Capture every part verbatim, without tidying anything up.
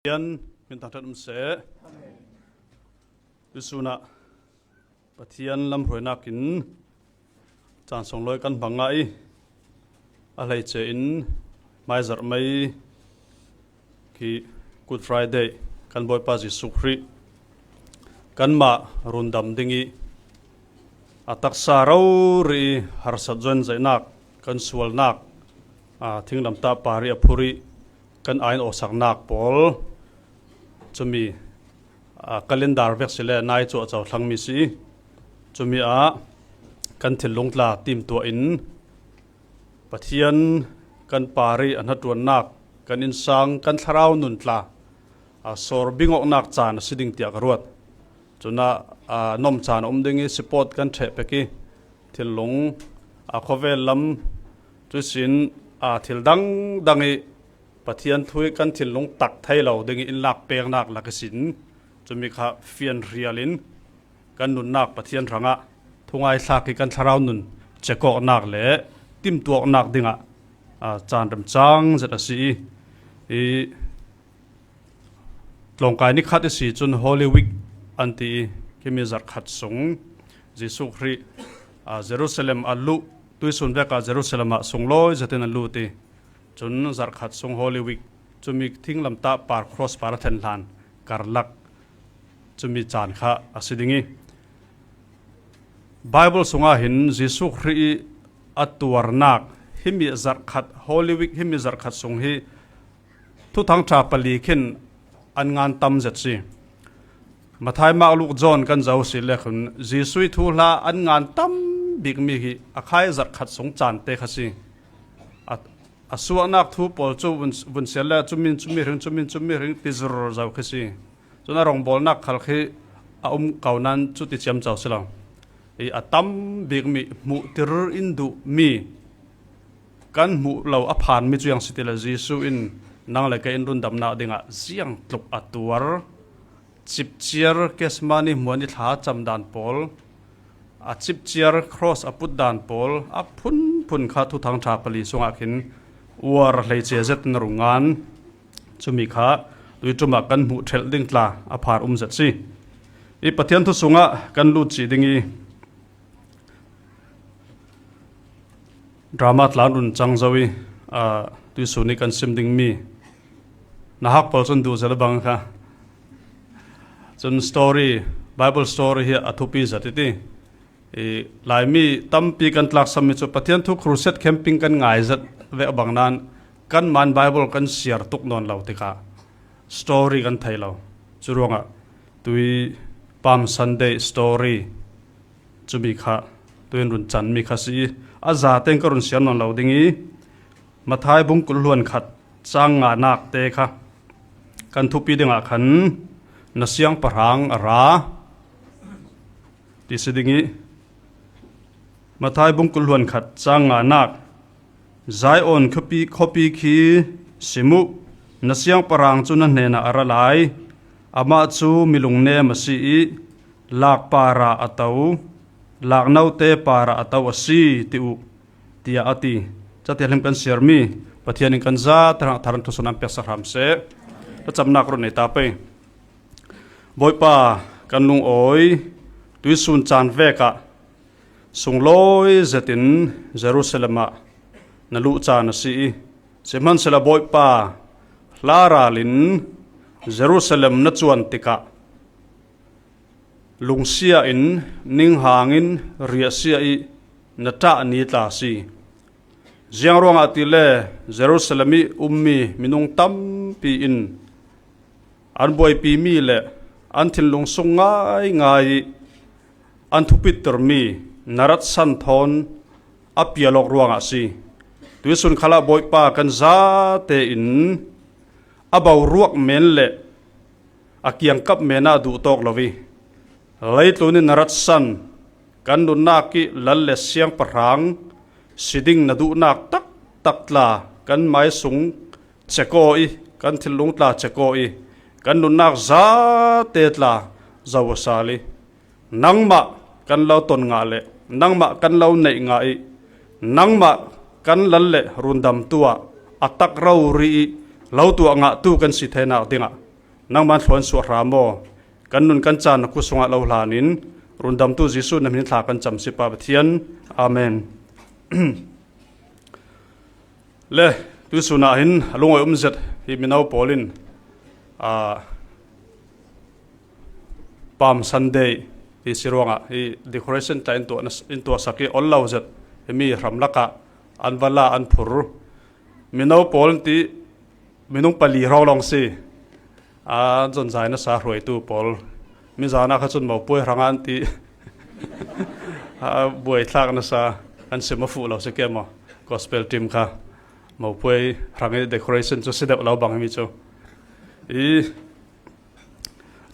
Pathian min thangṭhat um seh. Tuisunah Pathian lamhruainakin caan sunglawi kan hmang ngah i, a hleice in hmaizarh mai khi Good Friday kan Bawipa Jesuh Khrih kanmah rundam ding i, a taksa rori i harsat zuanzaihnak, kan sualnak, a, thinglamtah parih a phurih kan ain awsaknak pawl, cumi, a, kalendar vek si le nai cuahco thlangmi si. Cumi ah kan thinlung tla timtuah in Pathian kan parih a hnaṭuannak, kan innsang, kan thlarau nun tla, a, sawr bingawknak caan a si ding tiah ka ruat. Cunah, a, nawm caan a um ding i support kan ṭheh pek i, thinlung, a, khawvel lam, cuisin, a, thil dangdang i Pathian thu i kan thinlung tak thei lo ding i in lak peknak lak ihsin, cumi kha fianhrial in kan nunnak Pathian hrangah thungaithlak i kan thlarau nun cekawknak le timtuaknak dingah, a, caan remcang zet a si i, i tlawngkai ni khat i si cun Holy Week an ti i, khimi zarh khat sung Jesuh Khrih, a, Jerusalem a luh, tuisun vekah Jerusalem ah sunglawi zetin a lut i, cun zarh khat sung Holy Week, cumi thinglamtah par, cross par a thlen hlan karlak, cumi caan kha a si ding i, Bible sungah hin Jesuh Khrih i a tuarnak, himi zarh khat, Holy Week himi zarh khat sung hi Thuthang ṭha pali khin an ngan tam zet si. Matthai, Mark, Luke, John kan zoh si le khun Jesuh i thuhla an ngan tam bikmi hi a khai zarh khat sung caan te kha si. A, a suahnak thu pawl cu vun, vun siar le cumin cumi hring, cumin cumi hring ti zur zo khi si. Cun a rawngbawlnak khal khi a um ko nain cuti ciamco si lo. I a tam bikmi hmuhtir in duhmi kan hmuh lo a phanmi cu ziang si ti le Jesuh in nang le kei in rundamnak dingah ziang tluk a tuar. Cipciar Gethsemane hmuan i thla cam dan pawl, a cipciar cross a put dan pawl, a phunphun kha Thuthang ṭha pali sungah khin uar hleice zet na rung ngan. Cumi kha tuiṭum ah kan hmuh ṭhelh ding tla a phar um zet si. I Pathian thu sungah kan lut cih ding i, drama tla run cang zo i, aa, tuisun i kan sim dingmi na hak pawl cun duh zel a bang kha. Cun story, Bible story hi a thupi zet i ti. I, Laimi tampi kan tlaksammi cu Pathian thu crusade camping kan ngai zet ve a bang nain kanmah in Bible kan siar tuk nawn lo tikah story kan thei lo. Cu ruangah tui Palm Sunday story cumi kha tuin run canmi kha si i, a zaten ka run siar nawn lo ding i, Matthai bung kul hluan khat cang nganak te kha kan thupi dingah khan na siangpahrang a ra ti si ding i, Matthai bung kul hluan khat cang nganak, Zion khuapi, khuapi khi sim uh, na siangpahrang cu na hnenah a ra lai. Amah cu mi lungnem a si i, lak parah a to, lak note parah a to a si, ti uh, tiah a ti. Cathianghlim kan siarmi Pathian in kan za thar, thar thusun an peksak hram seh. Thlacamnak run nei ta pei. Bawipa, kan lungawi, tuisun caan vekah sunglawi zetin Jerusalem ah na luh caan a si i, sihmanhsehlaw Bawipa, hla ral in Jerusalem na cuan tikah lungsia in, ninghang in riahsia i na ṭah ni tla a si. Ziang ruangah ti le Jerusalem i ummi minung tampi in an buaipimi le an thinlung sung ngaingai i an thupittermi na ratsan thawn a pial awk ruangah a si. Tuisun khalah Bawipa, kan zate in a boruak men le a kiangkap men ah duhtawk lo i, leitlun in na ratsan, kan nunnak i lal le siangpahrang si ding na duhnak taktak tla kan mai sung cek aw i, kan thinlung tla cek aw i, kan nunnak zate tla zo aw sal i, nangmah kan lo ton ngah le nangmah kan lo neih ngah i, nangmah kan lal le rundamtu ah a tak rori i lo tuah ngahtu kan si theinak dingah Nangman thluan suah hram aw. Kan nun kan caan na kut sungah lo hlanin, rundamtu Jesuh na hmin thla kan cam si Pa Pathian. Amen. Le, tuisun ah hin a lungawi um zet hi mino pawl in, aa, Palm Sunday hi si ruangah hi decoration tla in tuah na, in tuahsak hi ol lo zet hi mi hram lakah an va la an phur. Mino pawl in ti minung pali hrawng lawng si. A zonzai nasa hruaitu pawl. Mizana kha cun mopuai hrang an ti. A buai thlak nasa an sim a fuh lo si ke maw? Gospel team kha mopuai hrang i decoration cu si deuh lo bang himi cu. I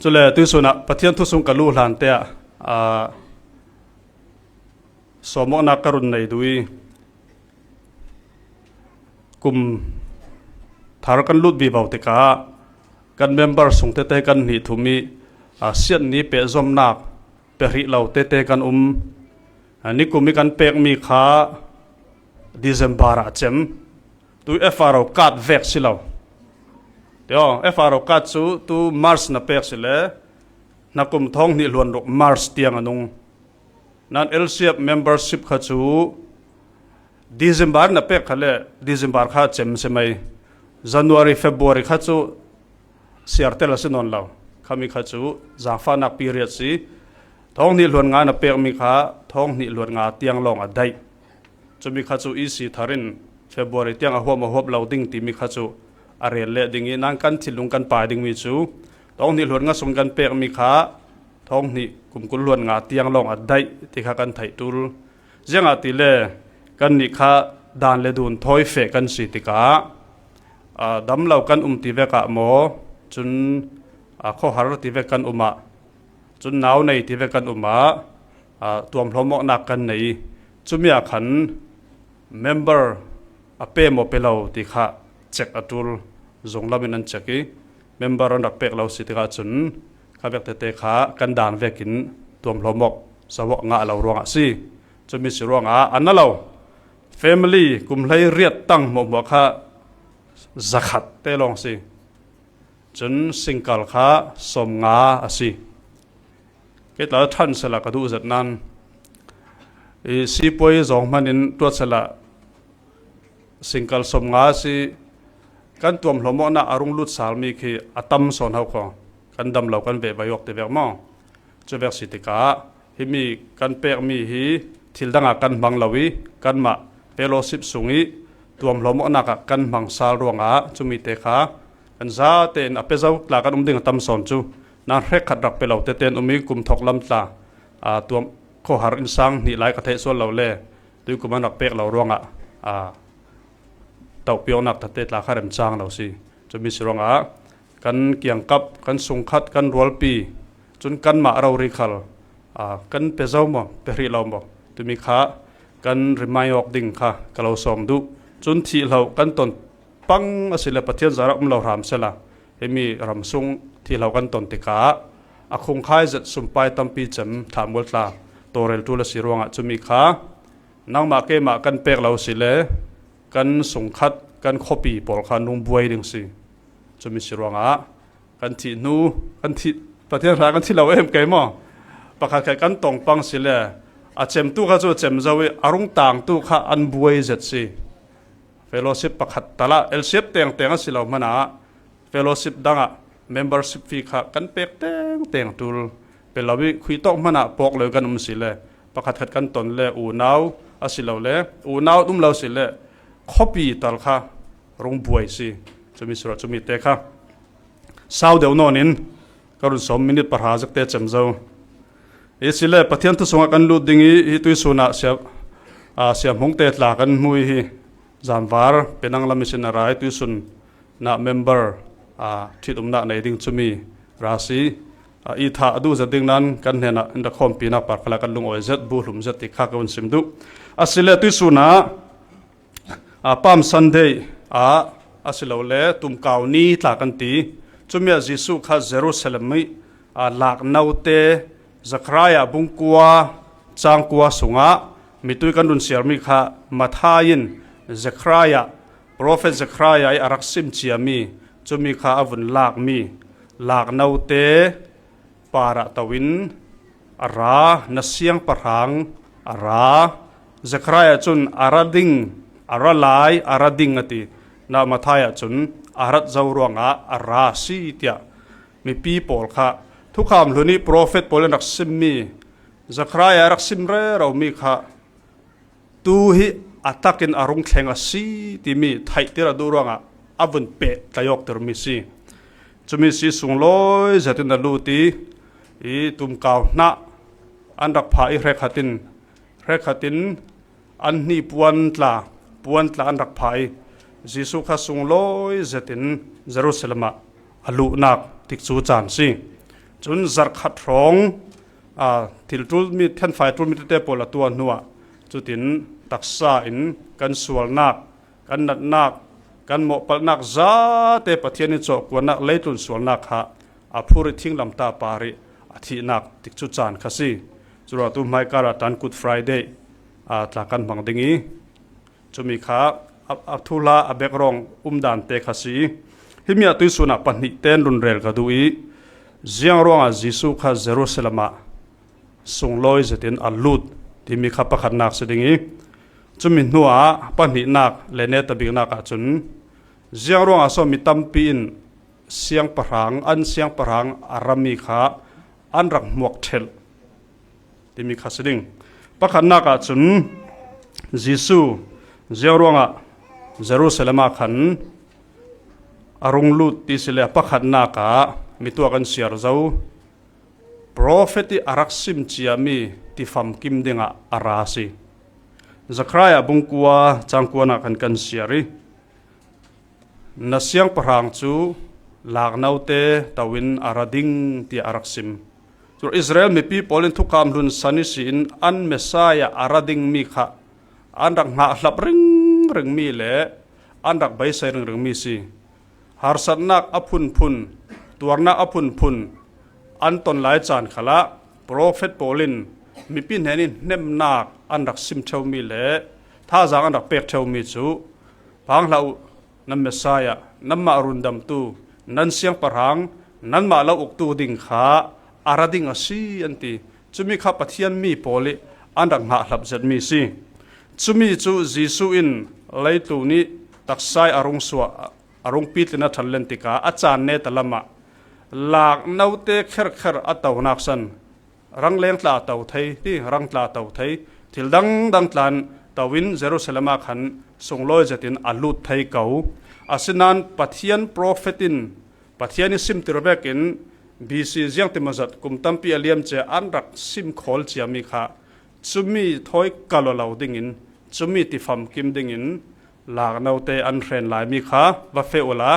cule tuisun ah Pathian thusung ka luh hlan te ah, a, sawmawknak ka run nei duh i, kum thar kan lut vivo tikah kan member sung tete kan hnih thum i, a, siat ni pehzomnak pe hrih lo tete kan um. A, nikum i kan pekmi kha December ah cem. Tu F R O card vek si lo. Tio, F R O card cu tu March na pek si le, hnakum thawng hnih hluan ruk March tiang a nung. Nan L C F membership kha cu December na pek kha le December kha cem si mai. January, February kha cu siar tel a si nawn lo. Khami kha cu zaangfahnak period si. Thawng hnih hluan nga na pekmi kha thawng hnih hluan nga tiang lawng a daih. Cumi kha cu E C thar in February tiang a huam a huap lo ding timi kha cu a rel leh ding i, nan kan thinlung kan pai dingmi cu thawng hnih hluan nga sung kan pekmi kha thawng hnih kum kul hluan nga tiang lawng a daih ti kha kan theih tul. Ziangahtile kannih kha dan le dun thawi feh kan si tikah, aa, dam lo kan um ti vek ah maw, cun, aa, khuahar ti vek kan um ah, cun nau nei ti vek kan um ah, aa, tuamhlawm awknak kan nei. Cumi ah khan member a pe maw pe lo ti kha cek a ṭul, zunglam in an cek i, member an rak pek lo si tikah cun kha vek tete kha kan dan vekin tuamhlawm awk, zo awk ngah lo ruangah si. Cumi si ruangah a na lo family kum hlei riat tang hmuahhmuah kha zakhat te lawng si. Cun singkal kha sawmnga a si. Kei tla ṭhan sela ka duh zet nan i sipuai zawng hman in tuat sela singkal sawmnga a si. Kan tuamhlawm awknak a rung lut salmi khi a tam sawn ho kho. Kan dam lo kan vehvai awk ti vek maw? Cu vek si tikah himi kan pekmi hi thil dangah kan hmang lo i, kanmah fellowship sung i tuamhlawm awknak ah kan hmang sal ruangah cumi te kha kan zate in a pe zo tla kan um ding a tam sawn cu, nan hrekkhat rak pe lo tete an um i, kum thawk lam tla, aa, tuam khuahar innsang hnih lai ka theih sual lo le, tuikum an rak pek lo ruangah, aa, tohpi awknak tete tla kha remcang lo si. Cumi si ruangah kan kiangkap, kan sungkhat, kan rualpi, cun kanmah rori khal, aa, kan pe zo maw, pe hrih lo maw, timi kha kan remind awk ding kha ka lo sawm duh. Cun thih hloh kan ton pang a si le Pathian zarah um lo hram sela, himi ram sung thih hloh kan ton tikah a khungkhai zet sumpai tampi cem thahmual tla tawrel ṭul a si ruangah cumi kha nangmah keimah kan pek lo si le kan sungkhat, kan khuapi pawl kha nung buai ding si. Cumi si ruangah kan thih hnu, kan thih, Pathian hra kan thi lo em kei maw? Pakhat khat kan tong pang si le a cemtu kha cu a cem zo i a rung tangtu kha an buai zet si. Fellowship pakhat talah L C F tengteng a si lo hmanah fellowship dangah membership fee kha kan pek tengteng ṭul pe lo i khui tawk hmanah pawk lo kan um si le pakhat khat kan ton le unau a si lo le unau um lo si le khuapi tal kha rung buai si. Cumi sura cumi te kha sau deuh nawn in ka run sawm minute pahra zek te cem zo. I si le Pathian thu sungah kan lut ding i hi tuisun ah siam, aa, siam hmung te tla kan hmu i hi zanvar penang lam i sin a ra i tuisun nah member, aa, ṭhitumnak nei ding cumi ra si. Aa, i thah a duh zet ding nan kan hnenah in rak khawmpinak par khalah kan lungawi zet, bu hlum zet ti kha ka vun sim duh. A si le tuisun ah, aa, Palm Sunday ah a si lo le tumkau ni tla kan ti. Cumi ah Jesuh kha Jerusalem i, aa, lak note Zechariah bung kua cang kua sungah mitui kan run siarmi kha Matthai in Zechariah, Prophet Zechariah i a rak sim ciami cumi kha a vun lakmi laknote parah to in a ra, na siangpahrang a ra. Zechariah cun a ra ding, a ra lai, a ra ding a ti. Na Matthai ah cun a rat zo ruangah a ra a si tiah mipi pawl kha thukham hlun ih profet pawl in rak simmi, Zechariah rak sim reromi kha tu hi a takin a rung thleng a si timi theihtir a duh ruangah a vun peh tlaihawktermi si. Cumi si sunglawi zetin a lut ih, ih tumkau hnah an rak phah ih hrekkhat in, hrekkhat in an hni puan tla, puan tla an rak phah ih Jesuh kha sunglawi zetin Jerusalem ah a luhnak tikcu caan si. Cun zarhkhat hrawng, aa, thil ṭulmi, thianfai ṭulmi tete pawl a tuah hnuah, cutin taksa in kan sualnak, kan natnak, kan mawhpalhnak zate Pathian ih cawhkuannak leitlun sualnak kha a phur ih thinglamtah par ih a thihnak tikcu caan kha si. Curuangah tu hmaikar ah tan Good Friday, aa, tla kan hmang ding ih, cumi kha a, a thuhla a background umdante kha si. Himi ah tuihsun ah pahnih tein runrel ka duh ih, ziang ruangah Jesuh kha Jerusalem ah sunglawi zetin a lut timi kha pakhatnak si ding ih, cumi hnuah pahnihnak le netabiknak ahcun, ziang ruangah so mi tampi in siangpahrang, an siangpahrang a rami kha an rak hmuak ṭhelh timi kha si ding. Pakhatnak ahcun Jesuh ziang ruangah Jerusalem ah khan a rung lut ti si le, pakhatnak ah mi tuah kan siar zo. Profet ih a rak sim ciami tifamkim dingah a ra a si. Zechariah bungkua cangkuan ah khan kan siar ih, na siangpahrang cu laknote to in a ra ding, tiah a rak sim. Cun Israel mipi pawl in thukham hlun san ihsin an Messiah a ra dingmi kha an rak hngahhlap ringringmi le an rak beisei ringringmi si. Harsatnak a phunphun, tuarnak a phunphun an ton lai caan khalah profet pawl in mipi hnen ih hnemnak an rak sim ṭheumi le thazaang an rak pek ṭheumi cu, pang hlah uh, nan Messiah, nanmah rundamtu, nan siangpahrang, nanmah lo uktu ding kha a ra ding a si, an ti. Cumi kha Pathian mi pawl ih an rak hngahhlap zetmi si. Cumi cu Jesuh in leitlun ih taksa ih a rung suah, a rung pitlin a ṭhan len tikah a caan neta lamah laknote kherkher a tonak san, rangleng tla a to thei ti, rang tla a to thei, thil dangdang tla in to in Jerusalem ah khan sunglawi zetin a lut thei ko. Asinain Pathian profet in Pathian ih simtir vekin B C ziangtimaw zat kum tampi a liamcia an rak sim khawl ciami kha cumi thawi kal aw lo dingin, cumi tifamkim dingin laknote an hren laimi kha va feh uhla,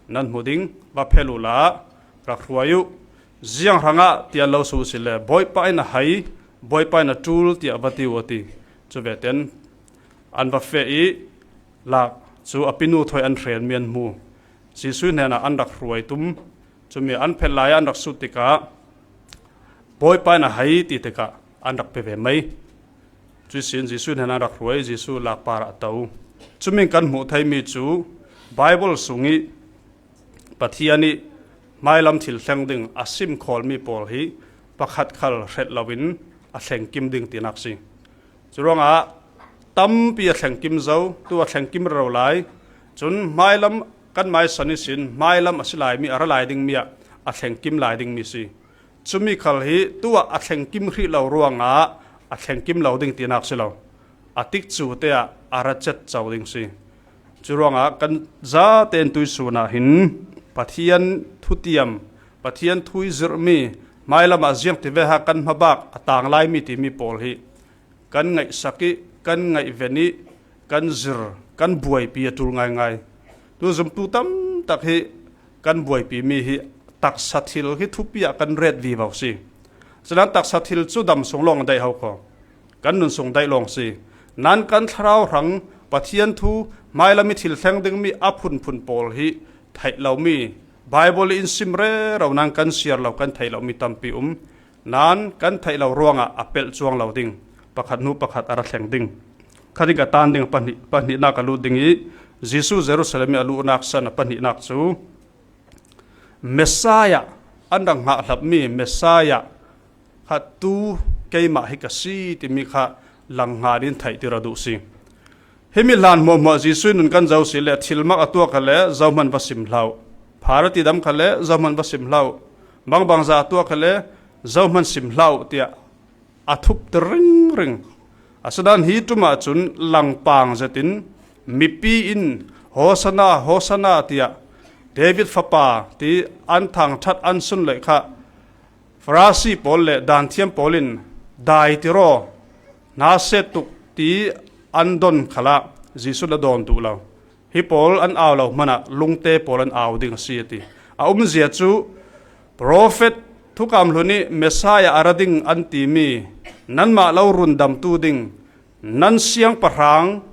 nan hmu ding, va phel uhla, rak hruai uh. Ziang hrangah tiah lo suh si le, Bawipa in a hei, Bawipa in a ṭul, tiah va ti uh, a ti. Cu veten an va feh ih lak cu a pinu thawi an hrenmi an hmu. Jesuh hnenah an rak hruai tum. Cumi an phel lai ah an rak sut tikah, Bawipa in a hei ti tikah an rak pe ve mei. Cuih sin Jesuh hnenah an rak hruai, Jesuh lakpar ah a to. Cumi kan hmuh theimi cu Baibal sungih Pathian ih hmailam thil thleng ding a sim khawlmi pawl hi pakhat khal hret loin a thlengkim ding tinak si. Curuangah tampi a thlengkim zo, tu a thlengkim rero lai. Cun hmailam kan maisan ihsin hmailam a si laimi, a ra lai dingmi ah a thlengkim lai dingmi si. Cumi khal hi tu ah a thlengkim hrih lo ruangah a thlengkim lo ding tinak si lo. A tikcu te ah a ra cet co ding si. Curuangah kan zaten tuihsun ah hin Pathian thutiam, Pathian thu ih zirhmi, hmailam ah ziang tive ha kan hmabak a tang laimi timi pawl hi kan ngaihsak ih, kan ngaihven ih, kan zir, kan buaipi a ṭul ngaingai. Tu zumtu tamtak hi kan buaipimi hi taksa thil hi thupi ah kan ret vivo si. Asinain taksa thil cu dam sung lawng a daih ho kho. Kan nun sung daih lawng si. Nan kan thlarau hrang Pathian thu hmailam ih thil thleng dingmi a phunphun pawl hi theih lomi, Baibal ih in sim rero nan kan siar lo, kan theih lomi tampi um. Nan kan theih lo ruangah a pelh cuang lo ding, pakhat hnu pakhat a ra thleng ding. Kha ding ka tan ding, pahnih, pahnihnak a lut ding ih Jesuh Jerusalem ih a luhnak san a pahnihnak cu, Messiah, an rak hngah hlapmi Messiah kha tu keimah hi ka si timi kha langhngan in theihtir a duh si. Himi hlan hmuahhmuah Jesuh in nun kan zo si le thilmak a tuak kha le zohman va sim hlah uh. Pharati dam kha le zohman va sim hlah uh. Bangbangza a tuak kha le zohman sim hlah uh tiah a thuptir ringring. Asinain hi ṭumah cun langpang zetin mipi in Hosanna, Hosanna tiah David fapa ti an thangṭhat an sunlaih kha Farasi pawl le danthiam pawl in daitir aw, hna set tuk ti an don khalah Jesuh in a dawn duh lo. Hi pawl an au lo hmanah lungte pawl an au ding a si a ti. A umzia cu profet thukam hlun ih Messiah a ra ding an timi nanmah lo rundamtu ding nan siangpahrang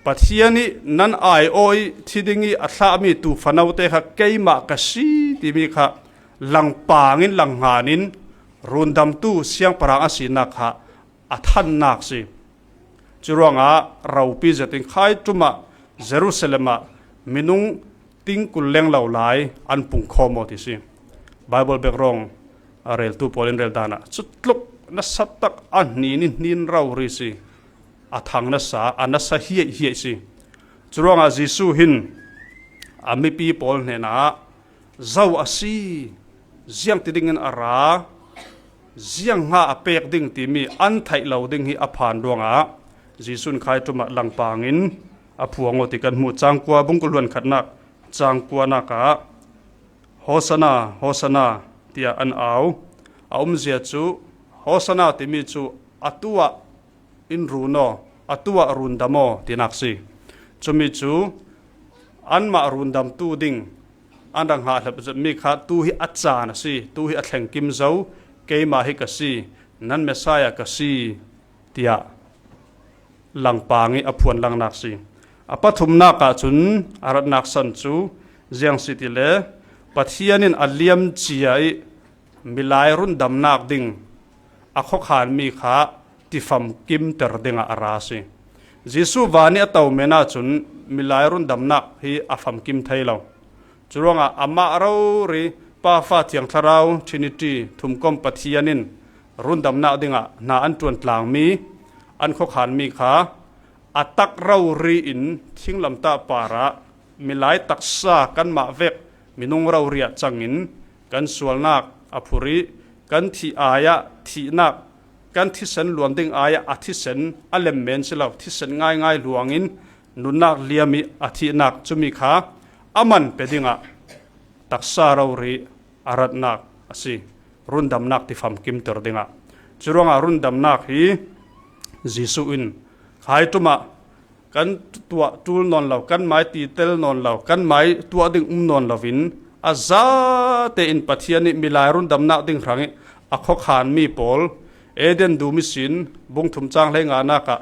Pathian ih nan aiawh ih thi ding ih a thlahmi tuufanote kha keimah ka si timi kha langpang in langhngan in rundamtu siangpahrang a sinak kha a thannak si. Curuangah ropi zetin khai ṭumah Jerusalem ah minung tingkul leng lo lai an pungkhawm aw ti si. Bible background a reltu pawl in rel danah cutluk nasa tak a hnin in hnin rori si. A thang nasa, a nasa hiaih hiaih si. Curuangah Jesuh hin a mipi pawl hnenah zo a si, ziang ti dingin a ra, ziang hnga a pek ding timi an theih lo ding hi a phan ruangah Jesuh in khai ṭumah langpang in a phuang aw ti kan hmuh. Cangkua bungkul huan khatnak cangkuanak ah Hosanna, Hosanna tiah an au. A umzia cu Hosanna timi cu atu ah in run aw, atu ah rundam aw tinak si. Cumi cu anmah rundamtu ding an rak hngah hlap zetmi kha tu hi a caan a si, tu hi a thlengkim zo, keimah hi ka si, nan Messiah ka si, tiah langpang ih a phuan langnak si. A pathumnak ahcun a ratnak san cu ziang si ti le Pathian in a liamcia ih milai rundamnak ding a khuakhanmi kha tifamkimter dingah a ra a si. Jesuh van ih a to men ahcun milai rundamnak hi a famkim thei lo. Curuangah amah rori Pa, Fa, Thiang Thlarau, Trinity, thumkom Pathian in rundamnak dingah hna an ṭuan tlangmi, an khuakhanmi kha a tak rori in thinglamtah parah milai taksa kanmah vek minung rori ah cangin kan sualnak a phurh ih kan thih ai ah thihnak, kan thisen luan ding ai ah a thisen a lem men si lo, thisen ngaingai luangin nunnak liam ih a thihnak cumi kha a man pe dingah taksa rori a ratnak a si. Rundamnak tifamkimter dingah. Curuangah rundamnak hi Jesuh in khai ṭumah kan tuah ṭul nawn lo, kan mai titel nawn lo, kan mai tuah ding um nawn loin a zate in Pathian ih milai rundamnak ding hrangih a khuakhanmi pawl, Eden dum ihsin bungthum cang hleinganak ah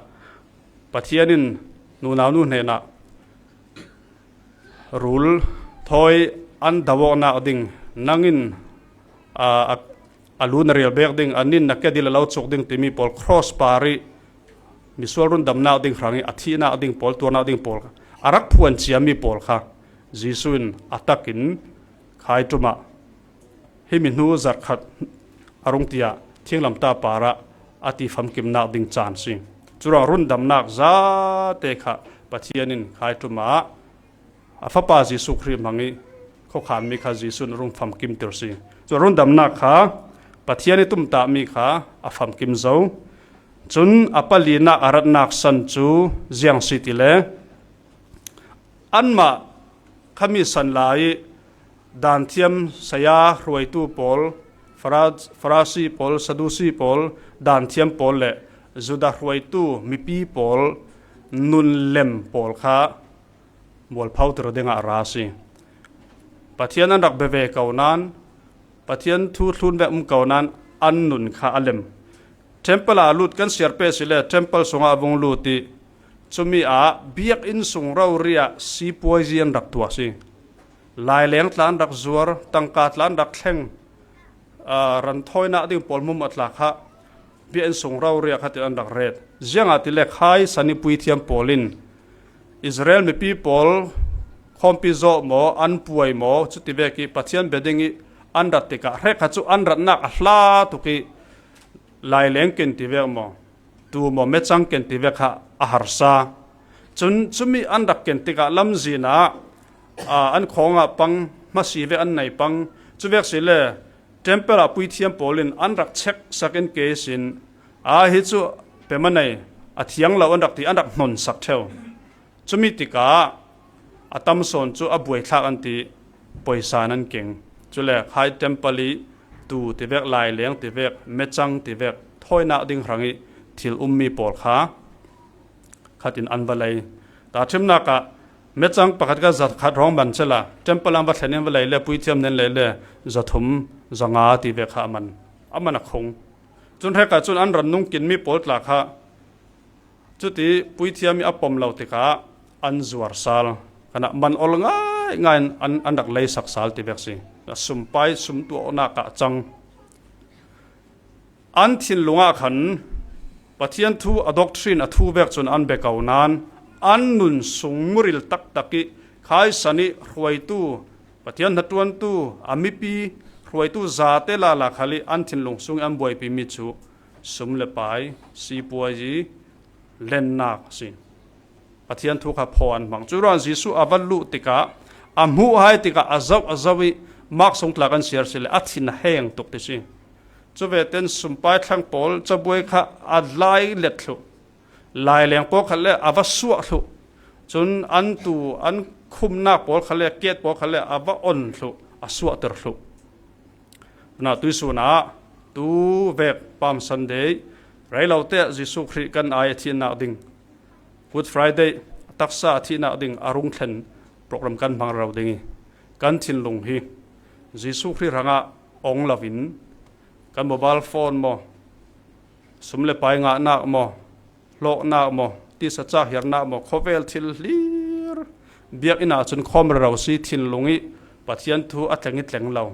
Pathian in nunau nu hnenah rul thawi an do awknak ding, nang in, aa, a, a lu na rial bek ding, a nin na kedil a lo cuk ding timi pawl cross par ih misual rundamnak ding hrangih a thihnak ding pawl, tuarnak ding pawl kha a rak phuan ciami pawl kha Jesuh in a takin khai ṭumah himi hnu zarhkhat a rung tiah thinglamtah parah a tifamkimnak ding caan si. Curuang rundamnak zate kha Pathian in khai ṭumah a Fapa Jesuh Khrih hmangih khuakhanmi kha Jesuh in a rung famkimter si. Cu rundamnak kha Pathian ih tumtahmi kha a famkim zo. Cun a palinak a ratnak san cu ziang si ti le anmah khami san lai ih danthiam saya hruaitu pawl, Fara-, Farasi pawl, Sadusi pawl, danthiam pawl le Judah hruaitu mipi pawl nun lem pawl kha mualphoter dingah a ra a si. Pathian an rak bia ve ko nain, Pathian thu thlun ve um ko nain an nun kha a lem. Temple ah a lut kan siar peh si le temple sungah a vung lut ih cumi ah biakinn sung rori ah sipuazi an rak tuah si. Laileng tla an rak zuar, tangka tla an rak thleng, aa, ranthawinak ding pawl hmuahhmuah tla kha biakinn sung rori ah khatin an rak ret. Ziangahtile khai san ih puithiam pawl in Israel mipi pawl khawmpi zawh maw, an puai maw, cuti vek ih Pathian bia ding ih an rat tikah hrekkhat cu an ratnak a hla tuk ih laileng ken ti vek maw, tu maw, mecang ken ti vek kha a harsa. Cun cumi an rak ken tikah lamzin ah, aa, an khawngah pang, hmasi vek an nei pang. Cuvek si le temple ah puithiam pawl in an rak cheksak in ke sin, aa, hi cu pemaw nei, a thiang lo an rak ti, an rak hnonsak ṭheu. Cumi tikah a tam sawn cu a buaithlak an ti, poisa in an keng. Cule khai temple ih tu tivek, laileng tivek, mecang tivek, thawinak ding hrangih thil ummi pawl kha khat in an va lei. Tahṭhimnak ah mecang pakhat kha zakhat hrawng man cila, temple an va thlen in va lei le, puithiam nen lei le, zathum, zanga tivek kha a man, a man a khung. Cun hrekkah cun an ran nung kinmi pawl tla kha cuti puithiam ih a pom lo tikah an zuar sal. Kanah man ol ngaingai in an, an rak leisak sal tivek si. Sumpai, sum tuahnak ah cang. An thinlung ah khan Pathian thu, a doctrine, a thu vek cun an bia ko nain an nun sung muril taktak ih khaisan ih hruaitu, Pathian hnaṭuantu, a mipi hruaitu zate lala khal ih an thinlung sung ih an buaipimi cu sum le pai, sipuazi, lennak a si. Pathian thu kha phaw an hmang. Curuangah Jesuh a va luh tikah, a hmuh hai tikah a zoh, a zoh ih Mark sungtlak an siar si le a thin a heng tuk ti si. Cuvete in sumpai thleng pawl cabuai kha a lai let thluh. Laileng pawl khat le a va suah thluh. Cun an tu, an khumnak pawl khat le, ket pawl khat le a va on thluh, a suahter thluh. Tunah tuihsun ah tu vek Palm Sunday, rei lote ah Jesuh Khrih kan ai a thihnak ding, Good Friday, a taksa a thihnak ding a rung thlen program kan hmang rero ding ih kan thinlung hi Jesuh Khrih hrangah ong loin kan mobile phone maw, sum le pai ngahnak maw, hlawknak maw, tisa cak hiarnak maw, khawvel thil hlir, biakinn ah cun khawm rero si, thinlung ih Pathian thu a tleng ih tleng lo.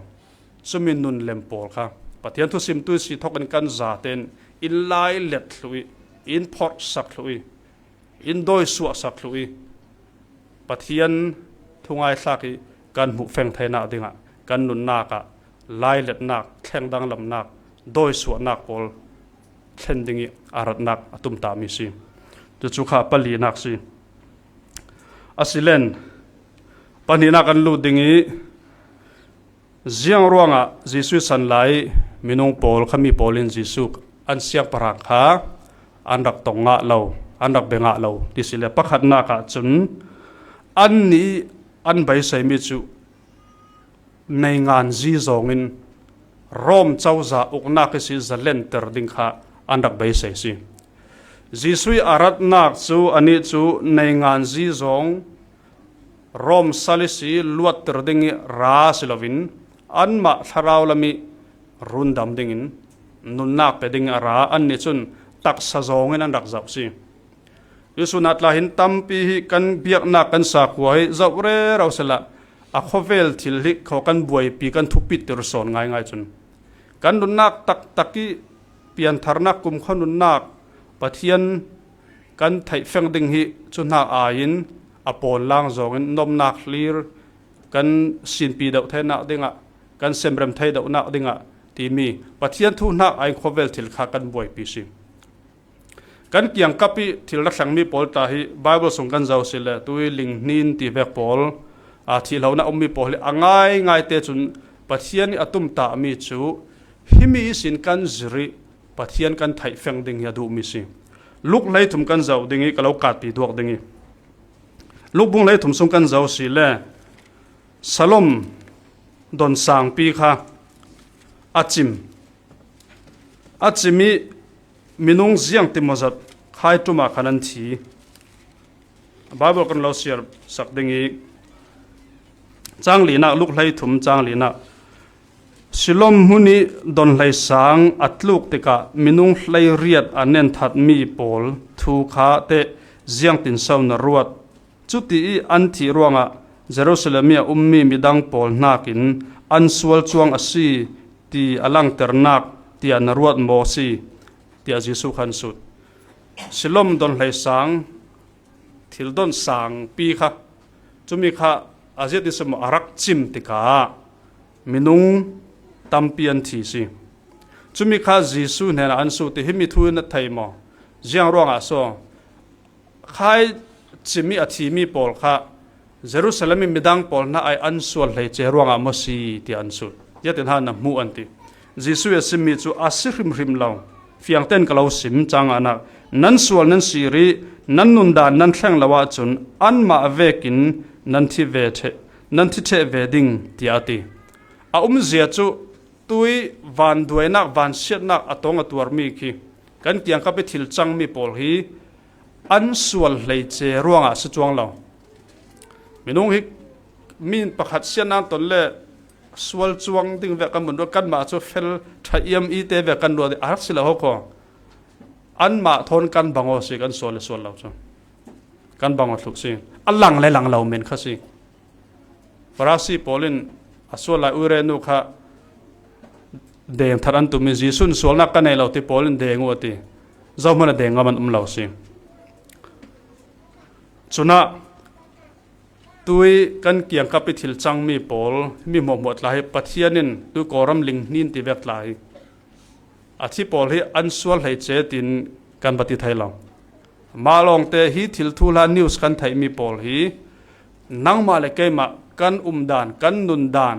Cumi nun lem pawl kha Pathian thusimtu ih si thawk in kan zate in in lai let thluh ih, in phorhsak thluh ih, in dawisuahsak thluh ih, Pathian thungaithlak ih kan hmuh feng theinak dingah kan nunnak ah lailetnak, thleng danglamnak, dawisuahnak pawl thlen ding ih a ratnak a tumtahmi si. Cucu kha palinak si. Asilen pahnihnak kan lut ding ih, ziang ruangah Jesuh ih san lai minung pawl, khami pawl in Jesuh an siangpahrang kha an rak tong ngah lo, an rak bia ngah lo ti si le, pakhatnak ah cun annih an beiseimi cu neingan zizawng in Rom cozah uknak ihsi zalenter ding kha an rak beisei si. Jesuh ih a ratnak cu anih cu neingan zizawng, Rom sal ihsi luatter ding ih ra si loin anmah thlarau lam ih rundam dingin nunnak pe ding ih a ra, annih cun taksa zawng in an rak zoh si. Tuihsun ah tla hin tampi hi kan biaknak kan sakhua hi zoh rero sehla, a khawvel thil hi kho kan buaipi, kan thupittir sawn ngaingai cun kan nunnak taktak ih piantharnak, kumkhua nunnak, Pathian kan theihfeng ding hi cu hnak ai in a pawnlang zawngin nomnak hlir, kan sinpi deuh theinak dingah, kan semrem thei deuhnak dingah timi Pathian thu hnak ai in khawvel thil kha kan buaipi si. Kan kiangkap ih thil ra thlengmi pawl tla hi Baibal sung kan zoh si le, tui linghnin ti vek pawl, aa, thihlohnak ummi pawl hi a ngaingaite cun Pathian ih a tumtahmi cu himi ihsin kan zir ih Pathian kan theihfeng ding hi a duhmi si. Luk hleithum kan zoh ding ih ka lo katpi duak ding ih, Luk bung hleithum sung kan zoh si le, Salom don sangpi kha a cim. A cim ih minung ziang ti maw zat khai ṭum ah khan an thi. Baibal kan lo siar sak ding ih, cang linak, Luk hleithum cang linak, Salom hmun ih don hleisang a tluk tikah minung hleiriat a nenthatmi pawl thu kha teh ziangtin so na ruat? Cuti ih an thih ruangah Jerusalem ih a ummi midang pawl hnakin an sual cuang a si ti a langternak tiah na ruat maw si? Tiah Jesuh kha an sut. Salom don hleisang, thil don sangpi kha, cumi kha A ziat i sum a rak cim tikah minung tampi an thi si. Cumi kha Jesuh hnenah an sut i, himi thu in a thei maw? Ziang ruangah saw khai cim i a thimi pawl kha Jerusalem i midang pawl hna ai an sual hleice ruangah maw si tiah an sut. Ziatin ha na hmuh an ti. Jesuh a simmi cu a si hrimhrim lo. Fiangten ka lo sim, cang anak, nan sual nan si rih, nan nundan nan thleng lo ahcun anmah vekin nan thi ve ṭheh, nan thi ṭheh ve ding, tiah a ti. A umzia cu tui vanduainak, vansiatnak a tong a tuarmi khi kan kiangkap i thil cangmi pawl hi an sual hleice ruangah a si cuang lo. Minung hi mi pakhat siatnak ton le sual cuang ding vek kan hmuh ruangah kanmah cu fel ṭha iam i te vek kan ruah dih a rak si lo ho kho. Anmah thawn kan bang aw si, kan sual le sual lo cu. Kan bang aw thluk si. A lang le lang lo men kha si. Farasi pawl in a sual lai uire nu kha deng thar an tum i, Jesuh in sualnak ka nei lo ti pawl in deng uh a ti. Zohman a deng ngam an um lo si. Cunah tui kan kiangkap i thil cangmi pawl, mi hmuahhmuah tla hi Pathian in tu Kawlram ling hnin ti vek tla hi a thi pawl hi an sual hleice tiin kan va ti thei lo. Mah lawngte hi thil thuhla news kan theihmi pawl hi nangmah le keimah kan umdan, kan nundan,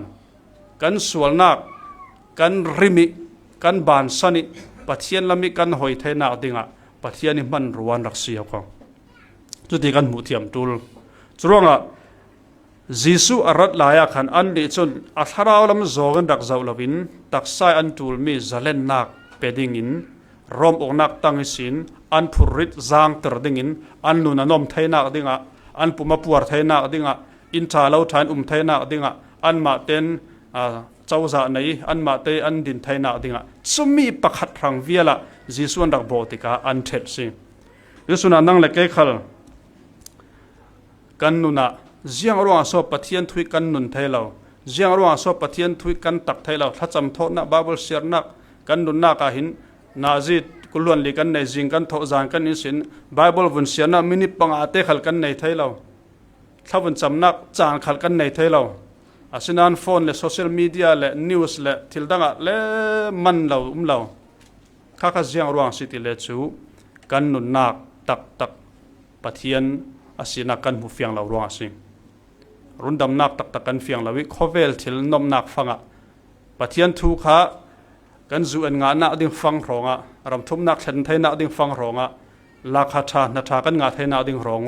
kan sualnak, kan rim i kan bansan i Pathian lam i kan hoi theinak dingah Pathian i hmanrua an rak si ko. Cuti kan hmuh thiam ṭul. Curuangah Jesuh a rat lai ah khan annih cun a thlarau lam zawng in rak zoh loin taksa i an ṭulmi zalennak pe dingin Rom uknak tang ihsin an phurrit zangter dingin an nun a nuam theinak dingah, an pum a puar theinak dingah, inn ṭha lo ṭha in um theinak dingah, anmah ten, aa, cozah nei, anmah te an din theinak dingah cumi pakhat hrang vialah Jesuh an rak bawh tikah an ṭhelh si. Jesuh ah nang le kei khal kan nun ah ziang ruangah saw Pathian thu hi kan nun thei lo? Ziang ruangah saw Pathian thu hi kan tak thei lo? Thlacam thawhnak, Baibal siarnak kan nunnak ah hin nazi kuluan li kan nei, zing kan thawh, zan kan in sin, Baibal vun siarnak minit panga te khal kan nei thei lo. Thlavun camnak caan khal kan nei thei lo. Asinain phone le social media le news le thil dangah le man lo um lo. Kha kha ziang ruang si ti le cu kan nunnak taktak Pathian a sinak kan hmu fiang lo ruang a si. Rundamnak taktak kan fiang lo i khawvel thil nomnak fangah Pathian thu kha kan zu en ngahnak ding fang hrawngah, ramthumnak thlen theinak ding fang hrawngah, lakha ṭha, hna ṭha kan ngah theinak ding hrawng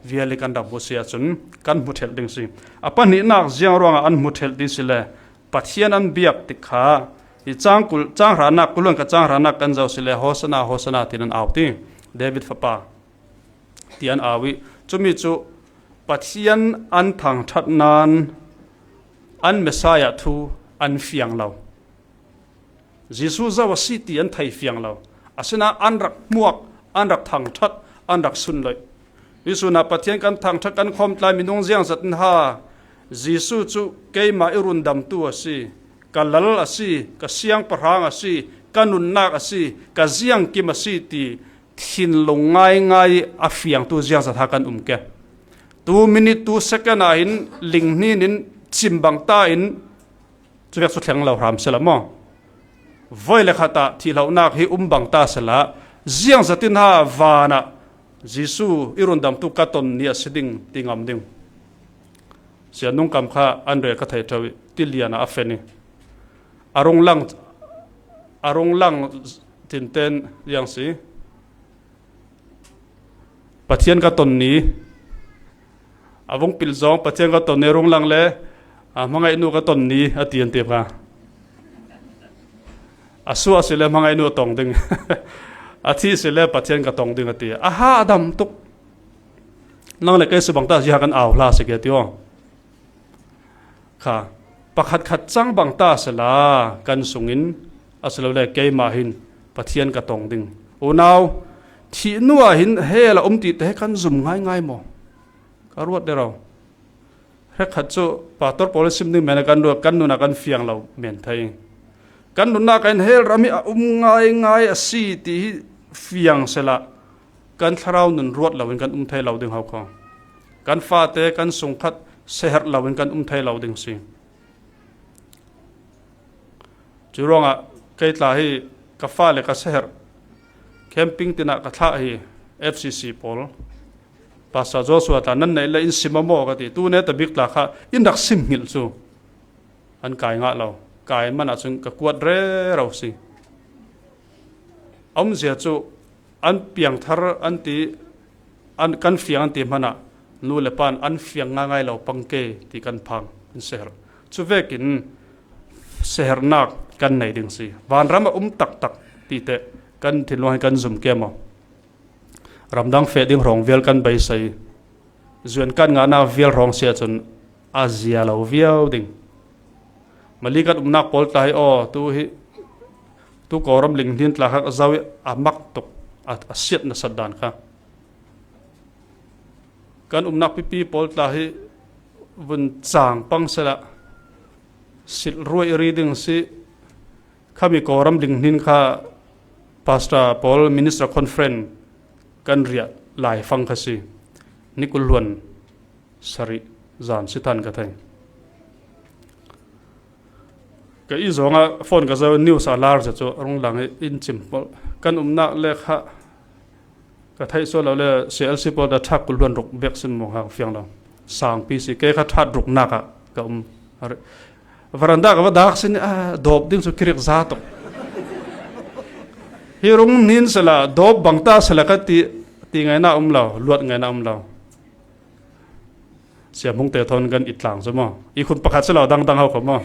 vial i kan rak hmu si ahcun kan hmu ṭhelh ding si. A pahnihnak ziang ruangah an hmu ṭhelh ti si le Pathian an biak tik kha, hi cang kul, cang hranak, kuluan ka cang hranak kan zoh si le, Hosana, Hosana, tin an au ti. David fapa ti an au i, cumi cu Pathian an thangṭhat nain an Messiah thu an fiang lo. Jesuh zo a si ti an thei fiang lo. Asinain an rak hmuak, an rak thangṭhat, an rak sunloih. Jesuh ah Pathian kan thangṭhat, kan khawmtlai minung ziangzat in ha, Jesuh cu keimah i rundamtu a si, ka lal a si, ka siangpahrang a si, ka nunnak a si, ka ziangkim a si ti thinlung ngaingai a fiangtu ziangzat ha kan um ke. Tu minute, tu second ah hin ling hnin in cim bang ta in, cuvek cu thleng lo hram sela maw? Voi le khat ah thihlonak hi um bang ta sela, ziangzat in ha van ah Jesuh i rundamtu ka ton ni a si ding ti ngam ding. Sia nung kam kha an rel ka thei ṭheu i, ti lian ah a fen i, a rung lang, a rung lang tinten ziang si. Pathian ka ton ni, a vung pil zong Pathian ka ton ni, rung lang le, a, hmangaih nu ka ton ni a ti an ti kha. A suah si le hmangaih nu a tong ding, a thi si le Pathian ka tong ding a ti. A ha a dam tuk. Nang le kei si bang ta ziah kan au hla si ke ti aw. Kha, pakhat khat cang bang ta sela kan sungin, asilole keimah hin Pathian ka tong ding. Unau, thih hnu ah hin hell a um ti te kan zum ngaingai maw? Ka ruat dero. Hrekkhat cu pastor pawl sim ding men a kan ruat, kan nun ah kan fiang lo men thei. Kan nunnak ah hin hell ram hi a um ngaingai a si ti hi fiang sela kan thlarau nun ruat loin kan um thei lo ding ho kho. Kan fate, kan sungkhat, seherh loin kan um thei lo ding si. Curuangah kei tla hi ka fale ka seherh, camping tinah ka thlah hi. F C C pawl, Pastor Joshua tla nan neih le in sim a maw ka ti. Tu ne ta bik tla kha in rak sim nghilh cu an kai ngah lo. Kai manah cun ka kuat rero si. A umzia cu an piangthar an ti, an, kan fiang an ti hmanah nu le pa in an fiang ngaingai lo pang ke ti kan phang in seherh. Cuvekin seherhnak kan nei ding si. Vanram a um taktak ti teh kan thinlung hi kan zum ke maw? Ramdang feh ding hrawng vial kan beisei. Zuan kan ngahnak vial hrawng si ahcun a zia lo viau ding. Mali kan umnak pawl tla hi aw, tu hi, tu Kawlram linghnin tla kha zo i a mak tuk, a, a siat nasat dan kha. Kan umnak pipi pawl tla hi vun cang pang sela silruai ri ding si. Khami Kawlram linghnin kha Pastor pawl Minister Conference kan riah laifang kha si. Ni kul hluan sarih zan si than ka thei. Ka i zongah phone ka zo, news a lar cu rung lang i in cim pawl kan umnak le kha ka theih sual lo le, C L C pawl da thak kul hluan ruk bek sin mawng hang fiang lo. Sangpi si, kei kha that ruknak ah ka um. Varanda ka va dak sin, a dawp ding cu kirik za tuk. Hi rung hnin sela, dawp bang ta sela ka ti, ti ngaina um lo, luat ngaina um lo. Siam hung te thawn kan i tlang cu maw? I khun pakhat si lo, dangdang ho kho maw?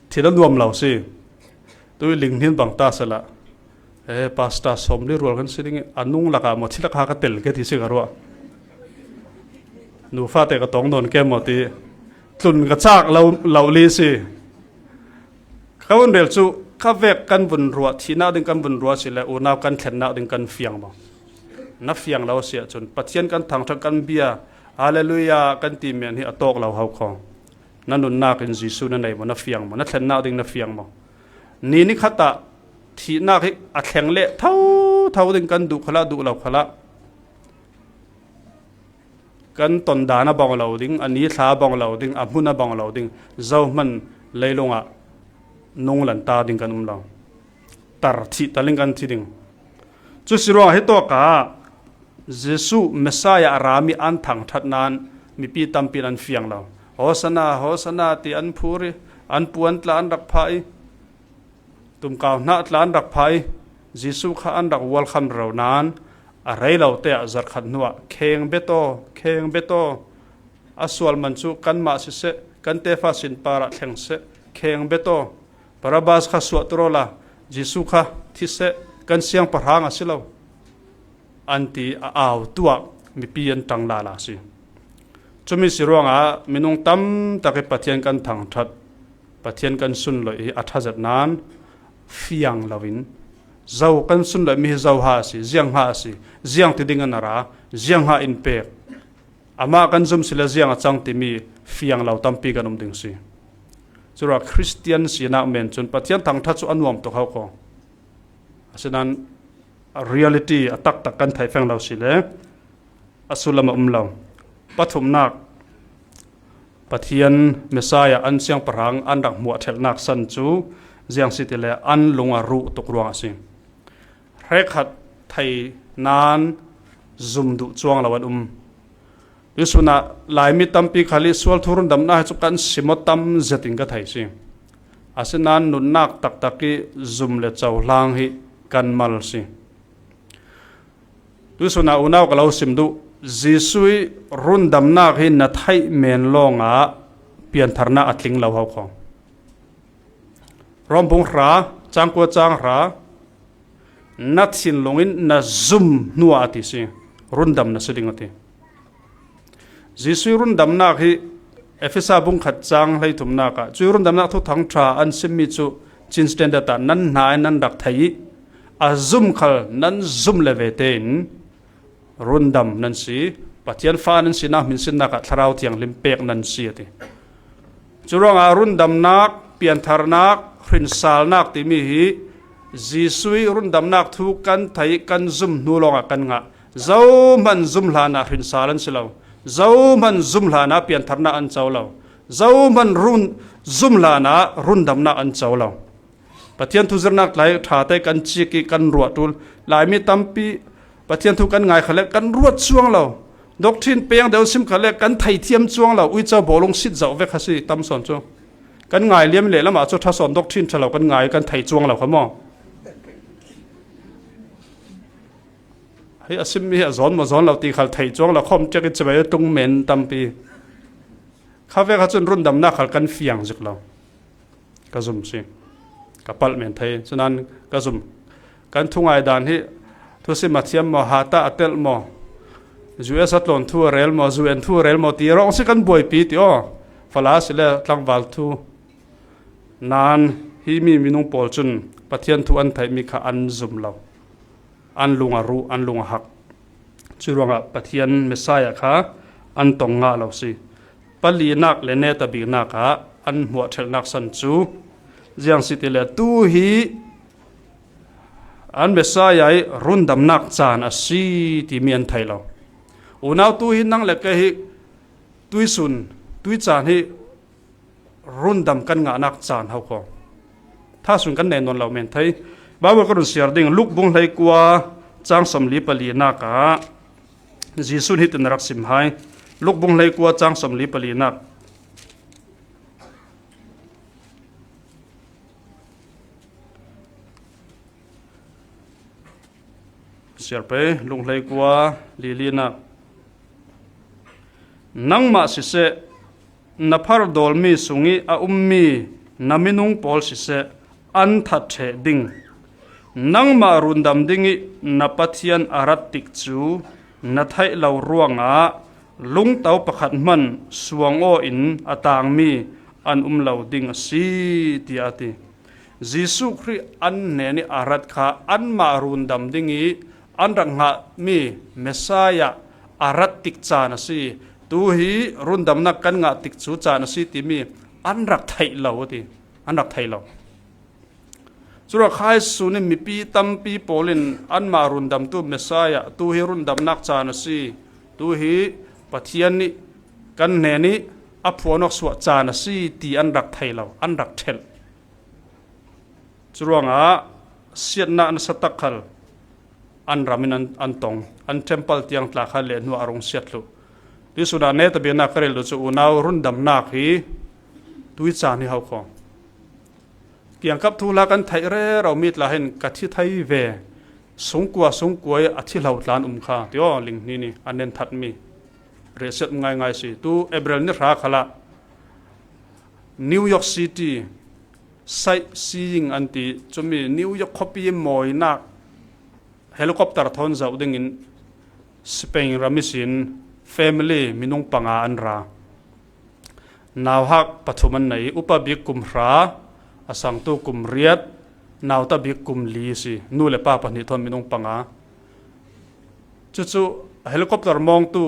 Thil a nuam lo si. Tu i linghnin bang ta sela. Eh, Pastor Sawmli rual kan si ding i, a nung lakah maw, thil lakah ka tel ke ti si ka ruah. Nu fate ka tawng nawn ke maw ti. Tlun ka cak lo, lo li si. Ka vun rel cu, ka vek kan vun ruah, thihnak ding kan vun ruah si le, unau kan thlennak ding kan fiang maw? Na fiang lo si ahcun, Pathian kan thangṭhat kan bia, Hallelujah kan ti men hi a tawk lo ho kho. Na nunnak in Jesuh na nei maw, na fiang maw, na thlennak ding na fiang maw? Ni nikhat ah thihnak hi a thleng leh thotho ding kan duh khalah, duh lo khalah. Kan ton dan a bang lo ding, a ni thla a bang lo ding, a hmun a bang lo ding, zohman leilung ah nunglan ta ding kan um lo. Tar thih tal in kan thi ding. Cu si ruangah hi tawk ah Jesuh Messiah a rami an thangṭhat nain mipi tampi in an fiang lo. Hosanna, Hosanna ti an phur i, an pu an tla an rak phah i, tumkau hnah tla an rak phah i, Jesuh kha an rak welcome rero nain a rei lo te ah zarhkhat hnuah, "Kheng bet aw, kheng bet aw, a sual man cu kanmah siseh, kan tefa sin parah thleng seh, kheng bet aw, Barabbas kha suah tur awla, Jesuh kha thi seh, kan siangpahrang a si lo," an ti a au tuah mipi an ṭang lala si. Cumi si ruangah minung tam tak i Pathian kan thangṭhat, Pathian kan sunloih hi a ṭha zet nain fiang loin, "Zo kan sunloihmi hi zo ha a si, ziang ha a si, ziang ti ding an a ra, ziang ha in pek, amah kan zum si le ziang a cang," timi fiang lo tampi kan um ding si. Curuah Khristian sinak men cun Pathian thangṭhat cu a nuam tuk ho ko. Asinain reality a taktak kan theih feng lo si le a sullam a um lo. Pathumnak, Pathian Messiah an siangpahrang an rak hmuah ṭhelhnak san cu ziang si ti le an lung a ruh tuk ruang a si. Hrekkhat thei nain zum duh cuang lo an um. Tuihsun ah Laimi tampi khal i sual thu rundamnak hi cu kan sim aw tam zet in ka thei si. Asinain nunnak taktak i zum le cohlang hi kan mal si. Tuihsun ah unau ka lo sim duh, Jesuh i rundamnak hi na theih men lawngah piantharnak a tling lo ho kho. Rom bung hra, cang kua cang hra, na thinlung in na zum hnuah a ti si, rundam na si ding a ti. Jesuh i rundamnak hi Efesa bung khat cang hleithumnak ah, cuih rundamnak thuthang ṭha an simmi cu Chin Standard ah, "Nan hna in nan rak thei i a zum khal nan zum le ve tein rundam nan si, Pathian fa nan sinak hminsinnak ah Thlarau Thianghlim pek nan si," a ti. Curuangah rundamnak, piantharnak, hrinsalnak timi hi Jesuh i rundamnak thu kan thei, kan zum hnu lawngah kan ngah. Zohman zum hlanah hrinsal an si lo. Zohman zum hlanah piantharna an co lo. Zohman run, zum hlanah rundamna an co lo. Pathian thu zirnak tlai ṭhate kan cik i kan ruah ṭul. Laimi tampi Pathian thu kan ngai kha le kan ruat cuang lo. Doctrine peng deuh sim kha le kan thei thiam cuang lo. Uico bawlung sit zoh vek kha si tam sawn cu. Kan ngai liam lehlamah cu ṭha sawn doctrine ṭha lo kan ngai kan thei cuang lo kha maw? Hei a simmi hi a zawn maw zawn lo ti khal thei cuang lo khawm ṭek i cibai a tung men tampi. Kha vek kha cun rundamnak khal kan fiang zik lo. Ka zum si. Ka palh men thei. Cunan ka zum. Kan thungai dan hi thusim a thiam maw, hata a telh maw, U S a tlawn thu a rel maw, U N thu a rel maw ti rawng si kan buaipi ti aw. Fala si le tlangval thu. Nan hi mi minung pawl cun Pathian thu an theihmi kha an zum lo. An lung a ruh, an lung a hak. Curuangah Pathian Messiah kha an tong ngah lo si. Palinak le neta biknak ah an hmuahṭhelhnak san cu ziang si ti le tu hi an Messiah i rundamnak caan a si timi an thei lo. Unau tu hi nang le kei hi tuisun, tuicaan hi rundam kan ngahnak caan ho kho. Thasun kan nei nawn lo men thei. Bible ka run siar ding, Luk bung hleikua cang sawmli palinak ah Jesuh nih hitin a rak sim hai. Luk bung hleikua cang sawmli palinak. Siar pei, Luk hleikua lilinak. Nangmah siseh, na phardawlmi sungih a ummi na minung pawl siseh, an that ṭheh ding. Nangmah rundam dingih na Pathian a rat tik cu na theih lo ruangah lungto pakhat hman suang aw in a tangmi an um lo ding a si, tiah a ti. Jesuh Khrih an hnenih a rat kha anmah rundam dingih an rak ngahmi Messiah a rat tik caan a si. Tu hi rundamnak kan ngah tik cu caan a si timi an rak theih lo a ti. An rak theih lo. Curuangah khaisun in mipi tampi pawl in anmah rundamtu Messiah, tu hi rundamnak caan a si. Tu hi Pathian nih kan hnenih a phuan awk suah caan a si ti an rak thei lo, an rak ṭhelh. Curuangah siatnak nasa tak khal an ram in an, an tong, an temple tiang tla kha le hnuah a rung siat thluh. Tuisun ah neta biaknak ka rel duh cu unau rundamnak hi tuicaan hi ho kho. Kiangkap thuhla kan theih rero mi tla hin ka thi thei ve, sungkua sungkua i a thi hlo tlan um kha, ti aw, linghni ni a nen thatmi rehsiat ngaingai si. Tu April ni hra khalah New York City sightseeing an ti, cumi New York khuapi mawinak helicopter thawn zoh dingin Spain ram ihsin family minung panga an ra. Nauhak pathum an nei, upa bik kum hra, a sangtu kum riat, nauta bik kum li si, nu le pa pahnih thawn minung panga. Cucu helicopter mawngtu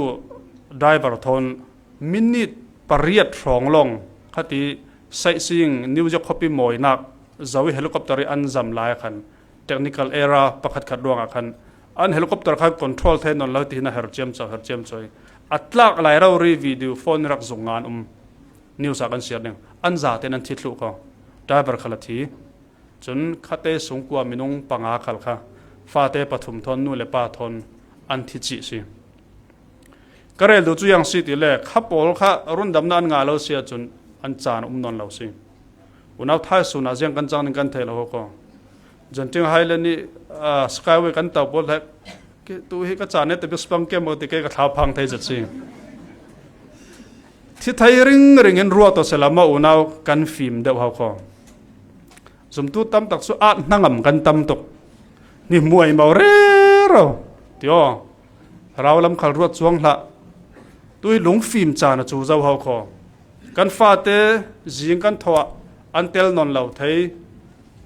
driver thawn minute pariat hrawng lawng khati sightseeing New York khuapi mawinak zo i helicopter i an zam lai khan technical error pakhat khat ruangah khan an helicopter khan control thei nawn lo tihin a her ciamco, her ciamco i a tlak lai rori video phone rak zung ngan um. News ah kan siar ding. An zaten an thi thluh kho. Driver khal a thi. Cun khate sungkua minung panga khal kha fate pathum thawn nu le pa thawn an thi cih si. Ka rel duh cu ziang si ti le kha pawl kha rundamnak an ngah lo si ahcun an caan a um nawn lo si. Unau thaisun ah ziang kan cang ding kan thei lo ho kho. Genting Highland nih, ah, Skyway kan to pawl he, "Ke, tu hi ka caan e," tabik spang kem ti ke ka thlau phang thei zet si. Thi thei ringring in ruah to sela maw unau kan fim deuh ho kho. Zumtu tam tak cu at hnangam kan tam tuk. Ni hmuai mo rero. Ti aw. Rau lam khal ruat cuang hlah. Tu hi lungfim caan a cu zo ho kho. Kan fate zing kan thawh an tel nawn lo thei.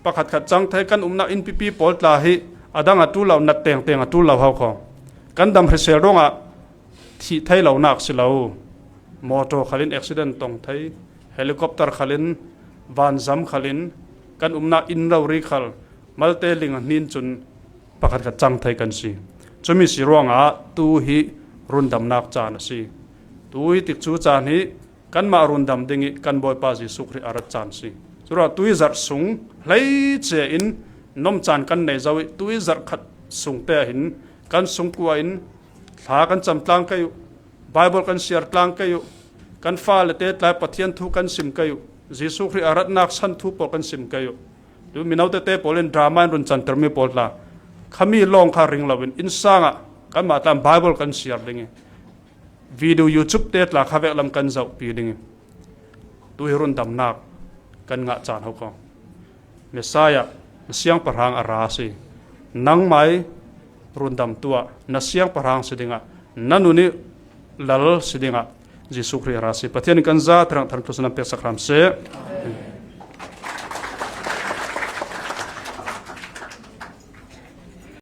Pakhat khat cang thei kan umnak inn pipi pawl tla hi a dang a ṭul lo, nat tengteng a ṭul lo ho kho. Kan dam hrisel ruangah thih thei lonak si lo. Motor khalin accident tong thei, helicopter khalin, vanzam khalin, kan umnak inn rori khal malte ling a hnin cun pakhat khat cang thei kan si. Cumi si ruangah tu hi rundamnak caan a si. Tu hi tikcu caan hi kanmah rundam ding ih kan Bawipa Jesuh Khrih a rat caan si. Curuangah tu hi zarh sung hleice in nomcaan kan nei zo ih tu hi zarh khat sungte ah hin kan sungkua in thla kan cam tlang kei uh, Baibal kan siar tlang kei uh, kan fale te tla Pathian thu kan sim kei uh, Jesuh Khrih a ratnak san thu pawl kan sim kei uh. Tu mino tete pawl in drama in run cantermi pawl tla khami lawng kha ring loin innsang ah kanmah tla Baibal kan siar ding ih video YouTube te tla kha veklam kan zohpi ding ih tu hi rundamnak kan ngah caan ho ko. Messiah, na siangpahrang a ra si. Nangmah ih rundamtu ah na siangpahrang si dingah, na nun ih lal si dingah Jesuh Khrih a ra si. Pathian in kan za thangthang thusalam peksak hram seh.